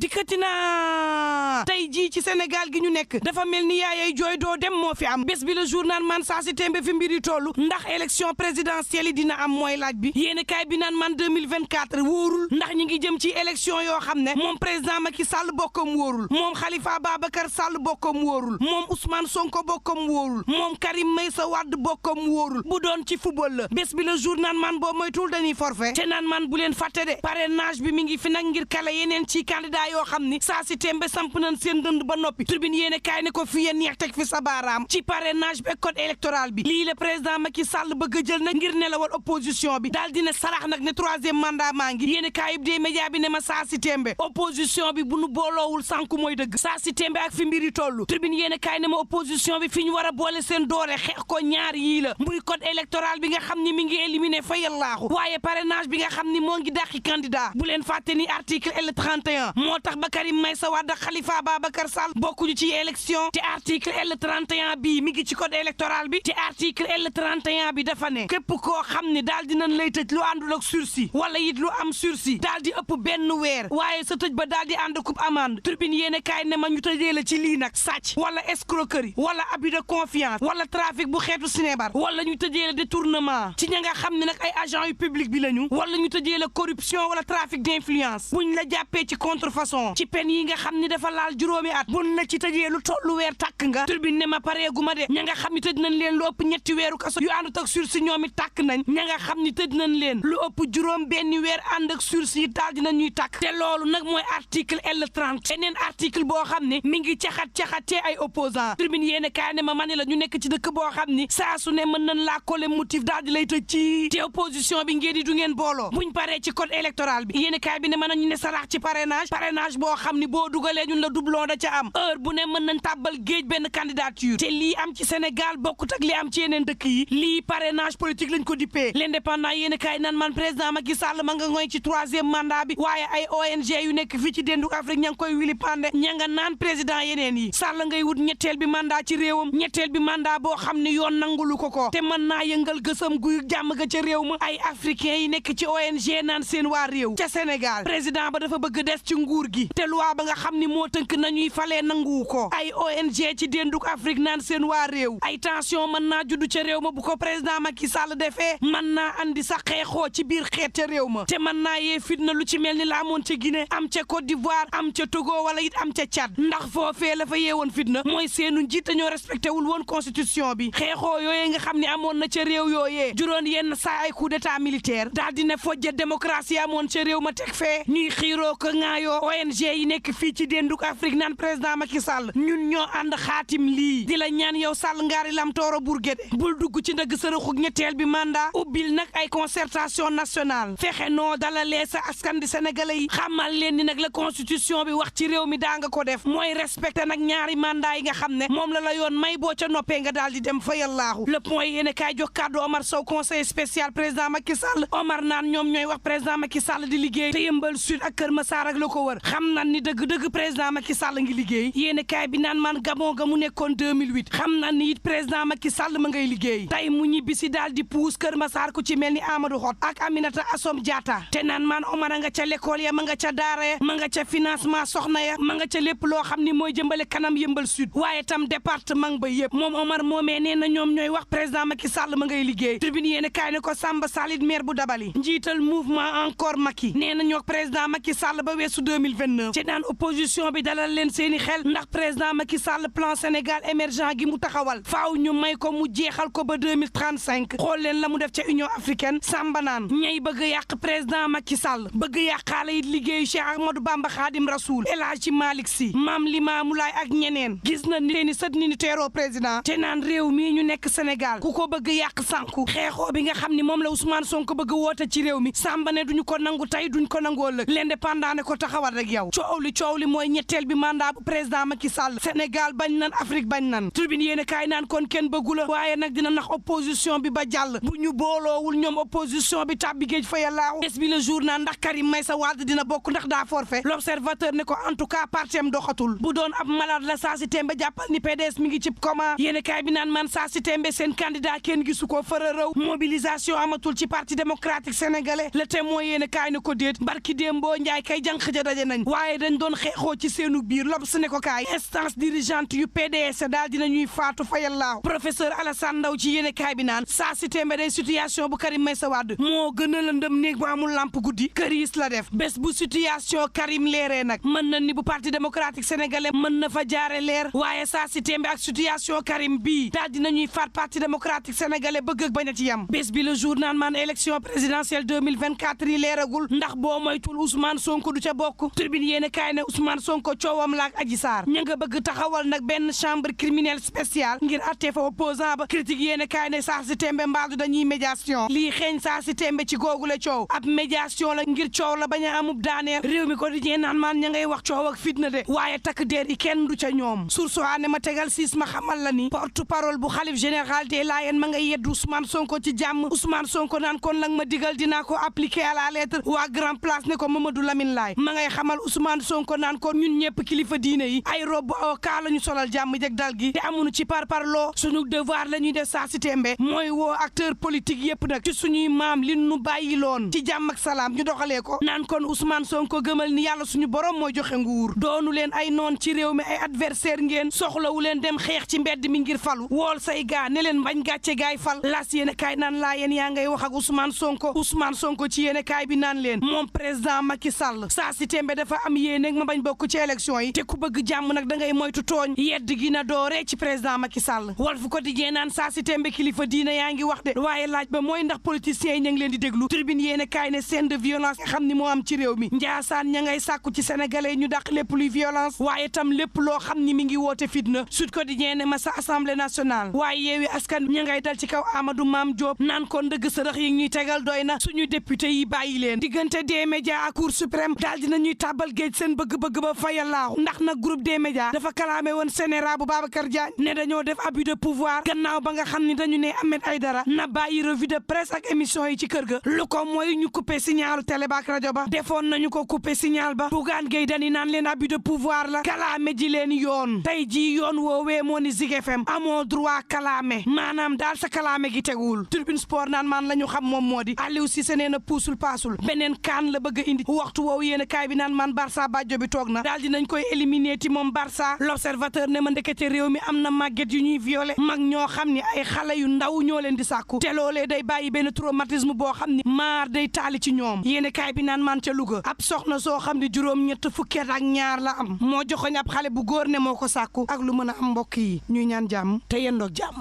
dikkati na tey jii ci Sénégal gi ñu nekk dafa mel ni yaayay jooy doo dem moo fi am bés bi le jour naan man saa si tembe fi mbiri tollu ndax élection présidentielle yi dina am mooy laaj bi yéen kaay bi naan man 2024 wóorul ndax ñi ngi jëm ci élection yoo xam ne moom président Macky Sall bokkam wóorul moom Khalifa Babacar Sall bokkam wóorul moom Ousmane Sonko bokkam wóorul moom Karim Meïssa Wade bokkam wóorul bu doon ci football la bés bi le jour naan man boo moytul dañuy forfait te naan man bu leen fàtte de parrainage bi mi ngi fi nag ngir kale yeneen ci candidat yoo xam ni saa si tembe samp nañ seen dënd ba noppi tribune yéene kaay ne ko fi yéen neex teg fi sa baaraam ci parrainage bi code électoral bi lii le président Macky Sall bëgg a jël nag ngir nelawal opposition bi daal dina sarax nag ne troisième mandat maa ngi yéene kaay bi dee média bi ne ma saa si tembe opposition bi bu nu booloowul sànku mooy dëgg saa si tembe ak fi mbiri toll tribune yéene kaay ne ma opposition bi fi ñu war a boole seen doore xeex ko ñaar yii la muy code électoral bi nga xam ni mi ngi éliminé fa yallaaxu waaye parrainage bi nga xam ni moo ngi dàqi candidat bu leen fàtte ni article L31 moo tax Karim Meïssa Wade Khalifa Babacar Sall bokkuñu ci élection te article L31 bi mi ngi ci code électoral bi te article L31 bi dafa ne képp koo xam ne daal dinañ lay tëj lu àndul ak sursis wala it lu am sursis daal di ëpp benn weer waaye sa tëj ba daal di ànd coupe amende tribune yéene kaay ne ma ñu tëjee la ci lii nag sàcc wala escroquerie wala abus de confiance wala trafic bu xeetu sinébar wala ñu tëjee la détournement ci ña nga xam ne nag ay agent yu public bi lañu wala ñu tëjee la corruption wala trafic d'influence buñ la jàppee ci contrefaçon ci pen yi nga xam ni dafa laal juróomi at bun la ci tëjee lu tollu weer tàkk nga turbine ne ma pareegu ma de ña nga xam ni tëj nañ leen lu ëpp ñetti weeru kaso yu àndut ak sursis ñoom it tàkk nañ ña nga xam ni tëj nañ leen lu ëpp juróom benn weer ànd ak sursis yi daal dina ñuy tàkk te loolu nag mooy article L30 beneen article boo xam ne mi ngi caxat-caxatee ay opposant turbine yéene kaay ne ma mane la ñu nekk ci dëkk boo xam ni saa su ne mën nañ laa coller motif daal di lay tëj ci te opposition bi ngeen di du ngeen booloo buñ paree ci code électoral bi yéene kaay bi ne mën nañu ne sarax ci parrainage boo xam ni boo dugalee ñun la doublon da ca am heure bu ne mën nañ tàbbal géej benn candidature te lii am ci Sénégal bokkut ak li am ci yeneen dëkk yi lii parrainage politique lañ ko dippee l'indépendant yéen kaay nan man président Macky Sall ma nga ngoy ci troisième mandat bi waaye ay ONG yu nekk fii ci déndu Afrique ña ngi koy wili pande ña nga naan président yeneen yi Sall ngay wut ñetteel bi mandat ci réewam ñetteel bi mandat boo xam ne yoon nangulu ko te mën naa yëngal gësam guy jàmm ga ca réew ma ay africains yi nekk ci ONG naan seen waa réew ca Sénégal président ba dafa bëgg des ci nguur gi te loi ba nga xam ni moo tënk nañuy falee nanguwu ko ay ONG ci dénduk Afrique naan seen waa réew ay tension mën naa juddu ca réew ma bu ko président Macky Sall defee mën naa andi sax xeexoo ci biir xeet ca réew ma te mën naa yee fitna lu ci mel ni la amoon ca Guinée am ca Côte d'Ivoire am ca Togo wala it am ca Tchad ndax foofee la fa yeewoon fitna mooy seenu njiit dañoo respecté wul woon constitution bi xeexoo yooyee nga xam ne amoon na ca réew yooyee juróon yenn saa ay coup d'état militaire daal dina fojja démocratie amoon ca réew ma teg fee ñuy xiiroo ko ŋaayoo ONG yi nekk fii ci dénduk Afrique naan président Macky Sall ñun ñoo ànd xaatim lii di la ñaan yow Sall ngaari lam tooro Bourguédé bul dugg ci ndëgg sërëxu ñetteel bi mandat ubbil nag ay concertation nationale fexe noo dalalee sa askan di sénégalais yi xamal leen ni nag la constitution bi wax ci réew mi daa nga ko def mooy respecté nag ñaari mandat yi nga xam ne moom la yoon may boo ca noppee nga daal di dem fa yàllaahu le point yéene kaay jox kàddu Omar Sow conseiller spécial président Macky Sall Omar naan ñoom ñooy wax président Macky Sall di liggéey te Yeumbeul Sud ak Kër Massar ak la ko wër xam nan ni dëgg-dëgg président Macky Sall ngi liggéey yéene kaay bi naan man Gabon ga mu nekkoon 2008 xam nan ni it président Macky Sall ma ngay liggéey tey mu ñibbi si daal di puus Kër Massar ku ci mel ni Amadou Hott ak Aminata Assome Diatta te naan man Omar a nga ca l'école ya ma nga ca daara ya ma nga ca financement soxna ya ma nga ca lépp loo xam ni mooy jëmbale kanam Yeumbeul Sud waaye tam département ba yëpp moom Omar moomee nee na ñoom ñooy wax président Macky Sall ma ngay liggéey tribune yéene kaay ne ko Samba Salit maire bu Dabali njiital mouvement encore Macky nee na ñoo président Macky Sall ba weesu 2029 ci naan opposition bi dalal leen seeni xel ndax président Macky Sall plan Sénégal émergent gi mu taxawal faaw ñu may ko mu jeexal ko ba 2035 xool leen la mu def ca Union africaine Samba naan ñay bëgg yàq président Macky Sall bëgg yàqaale it liggéeyu Cheikh Ahmadou Bamba Khadim Rasoul El Hadji Malick Sy Mame Limamou Laye ak ñeneen gis na ni seeni sët ni teeroo président te naan réew mii ñu nekk Sénégal ku ko bëgg yàq sànku xeexoo bi nga xam ni moom la Ousmane Sonko bëgg woote ci réew mi Samba ne duñu ko nangu tey duñ ko nangoo lëg l'indépendant ne ko taxawal rek yow coow li mooy ñetteel bi mandat bu président Macky Sall Sénégal bañ nan Afrique bañ nan tribune yéen a kaay naan kon kenn bëggu la waaye nag dina nax opposition bi ba jàll bu ñu booloowul ñoom opposition bi tàbbi géej fa yàllaaw bés bi le jour naan ndax Karim Meïssa Wade dina bokk ndax daa forfait l'observateur ne ko en tout cas partem doxatul bu doon ab malade la saa si tembe jàppal ni PDS mi ngi cib coma yéen a kaay bi naan man saa si tembe seen candidat kenn gisu ko fëra rëw mobilisation amatul ci parti démocratique sénégalais le témoin yéen a kaay ne ko déet barki déem boo njaay kay jànq ja daje nañ waaye dañ doon xeexoo ci seenu biir L'Obs ne ko kaay instance dirigeante yu PDS daal dinañuy faatu fayallaahu professeur Alassane Ndaw ci yéene kaay bi naan saa si tembe day situation bu Karim Meïssa Wade moo gën a lëndëm néeg bu amul lamp guddi këriis la def bés bu situation Karim leeree nag mën na ni bu parti démocratique sénégalais mën na fa jaare leer waaye saa si tembe ak situation Karim bii daal dinañuy faat parti démocratique sénégalais bëgg ak bañ a ci yam bés bi le jour naan man élection présidentielle 2024 yi leeragul ndax boo moytul Ousmane Sonko du ca bokk tribune yéene kaay ne Ousmane Sonko coowam laak Adji Sarr ña nga bëgg taxawal nag benn chambre criminelle spéciale ngir atte fa opposant ba critique yéene kaay ne saa si tembe mbaadu dañuy médiation lii xeeñ saa si tembe ci googule coow ab médiation la ngir coow la bañ a amub daaneel réew mi ko di ñee naan maan ña ngay wax coow ak fitna de waaye takk der yi kenn du ca ñoom source ne ma tegal siis ma xamal la ni porte parole bu xalif général des Layènes ma ngay yeddu Ousmane Sonko ci jàmm Ousmane Sonko naan kon lang ma digal dinaa ko appliquer à la lettre waa grand place ne ko Mamadou Lamine Laye ma ngay xamal Ousmane Sonko naan kon ñun ñëpp kilifa diine yi ay robu avocat la ñu solal jàmm jeg dal gi te amuñu ci parloo suñu devoir la ñuy def saa si tembe mooy woo acteur politique yëpp nag ci suñuy maam li nu bàyyi loon ci jàmm ak salaam ñu doxalee ko naan kon Ousmane Sonko gëmal ni yàlla suñu borom mooy joxe nguur doonu leen ay noon ci réew mi ay adversaire ngeen soxlawu leen dem xeex ci mbedd mi ngir falu wool say gaa ne leen bañ gàcce gaay fal las yéene kaay naan laa yéen yaa ngay wax ak Ousmane Sonko ci yéene kaay bi naan leen moom président Macky Sall saa si tembe dafa am yéene ma bañ bokk ci élection yi te ku bëgg jàmm nag da ngay moytu tooñ yedd gi na dooree ci président Macky Sall Walf Quotidien naan saa si tembe kilifa diina yaa ngi wax de waaye laaj ba mooy ndax politiciens yi ña ngi leen di déglu tribune yéene kaay ne scène de violence nga xam ni moo am ci réew mi njaasaan ña ngay sàkku ci sénégalais ñu dàq lépp luy violence waaye tam lépp loo xam ni mi ngi woote fitna Sud Quotidien ne ma sa assemblée nationale waaye yeewi askan ña ngay dal ci kaw Amadou Mame Diop naan kon dëgg sërëx yi ñuy tegal doy na suñu député yi bàyyi leen diggante des médias ak cour suprême daal dinañuy tàbbal géej seen bëgg-bëgg ba fayalaahu ndax nag groupe des médias dafa kalaame woon sénéra bu Babacar Diagne ne dañoo def abus de pouvoir gannaaw ba nga xam ni dañu ne Ahmed Aïdara na bàyyi revue de presse ak émission yi ci kër ga lu ko mooy ñu coupé signalu télé ba ak rajo ba defoon nañu ko coupé signal ba Bougane Gueye Dany naan leen abus de pouvoir la kalaame ji leen yoon tey ji yoon woowee moo ni Zik FM amoo droit kalaame maanaam daal sa kalaame gi teguwul Tribune Sport naan maan la ñu xam moom moo di Aliou Cissé nee na puusul paasul beneen kaan la bëgg a indi waxtu woowu yéen a kaay bi naan maan Barça bàjjo bi toog na daal dinañ koy éliminer ti moom Barça L'Observateur ne ma ndekete réew mi am na màgget yu ñuy violé mag ñoo xam ni ay xale yu ndaw ñoo leen di sàkku te loolee day bàyyi benn traumatisme boo xam ni maar day taali ci ñoom yéen a kaay bi naan maan ca Louga ab soxna soo xam ne juróom-ñett fukki at ak ñaar la am moo joxoñ ab xale bu góor ne moo ko sàkku ak lu mën a am mbokk yi ñuy ñaan jàmm te yendoog jàmm